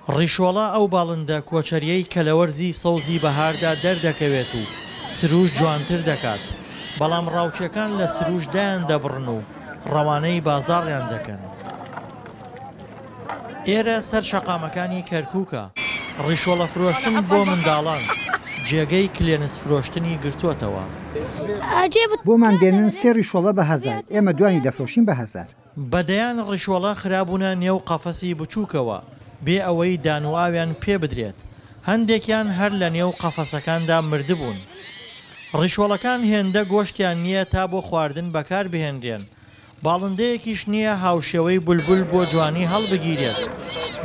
ڕیشۆڵە ئەو باڵندە کۆچەرییەی کە لە وەرزی سەوزی بەهاردا دەردەکەوێت و سروشت جوانتر دەکات، بەڵام ڕاوچیەکان لە سروشت دایان دەبڕن و ڕەوانەی بازاڕیان دەکەن. ئێرە سەر شەقامەکانی کەرکوکە، ڕیشۆڵە فرۆشتن بۆ منداڵان جێگەی کلێنس فرۆشتنی گرتۆتەوە. بۆمان دێنن سێ ڕیشۆڵە بە هەزار، ئێمە دوانی دەفرۆشین بە هەزار. بە دەیان ڕیشۆڵە خرابوونە نێو قەفەسی بچووکەوە، بێ ئەوەی دان و ئاویان پێ بدرێت، هەندێکیان هەر لە نێو قەفەسەکاندا مردبوون. ڕیشۆڵەکان هێندە گۆشتیان نییە تا بۆ خواردن بەکار بهێنرێن، باڵندەیەکیش نییە هاوشێوەی بولبول بۆ جوانی هەڵبگیرێت،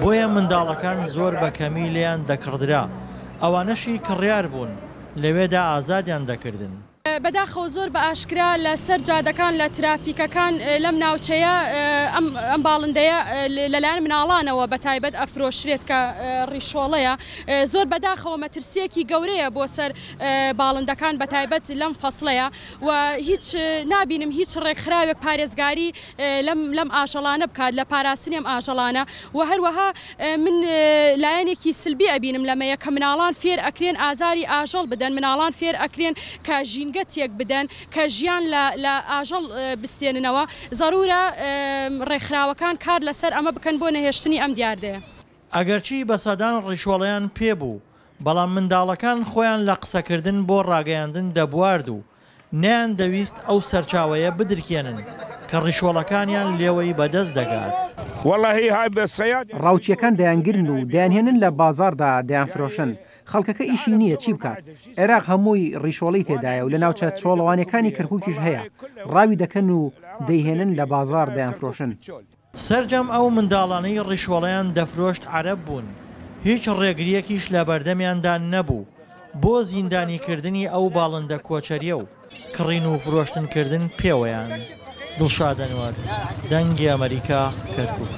بۆیە منداڵەکان زۆر بە کەمی لێیان دەکڕدرا، ئەوانەشی کڕیار بوون، لەوێدا ئازادیان دەکردن. بەداخەوە زۆر بە ئاشکرا لە سەر جادەکان لە ترافیکەکان لەم ناوچەیە ئەم ئەم باڵندەیە لەلایەن مناڵانەوە بە تایبەت ئەفرۆشرێت کە ڕیشۆڵەیە زۆر بەداخەوە مەترسیەکی گەورەیە بۆ سەر باڵندەکان بە تایبەت لەم فەسڵەیە و هیچ نابینم هیچ ڕێکخراوێک پارێزگاری لەم لەم ئاژەڵانە بکات لە پاراستنی ئەم ئاژەڵانە و هەروەها من لایەنێکی سلبی ئەبینم لەمەیە کە مناڵان فێر ئەکرێن ئازاری ئاژەڵ بدەن، مناڵان فێر ئەکرێن کە ژینگە تێک بدەن، کە ژیان لە لە ئاژەڵ بستێننەوە، زەرورە ڕێکخراوەکان کار لەسەر ئەمە بکەن بۆ نەهێشتنی ئەم دیاردەیە. ئەگەرچی بە سەدان ڕیشۆڵەیان پێ بوو، بەڵام منداڵەکان خۆیان لە قسەکردن بۆ ڕاگەیاندن دەبوارد و نەیاندەویست ئەو سەرچاوەیە بدرکێنن کە ڕیشۆڵەکانیان لێوەی بەدەست دەگات. ڕاوچییەکان دەیانگرن و دەیانهێنن لە بازاڕدا دەیانفرۆشن، خەڵکەکە ئیشی نییە چی بکات، عێراق هەمووی ڕیشۆڵەی تێدایە و لە ناوچە چۆڵەوانییەکانی کەرکوکیش هەیە، ڕاوی دەکەن و دەیهێنن لە بازاڕ دەیانفرۆشن. سەرجەم ئەو منداڵانەی ڕیشۆڵەیان دەفرۆشت عەرەب بوون، هیچ ڕێگرییەکیش لەبەردەمیاندا نەبوو بۆ زیندانیکردنی ئەو باڵندە کۆچەرییە و کڕین و فرۆشتنکردن پێوەیان. دڵشاد ئەنوەر، دەنگی ئەمەریکا، کەرکوک.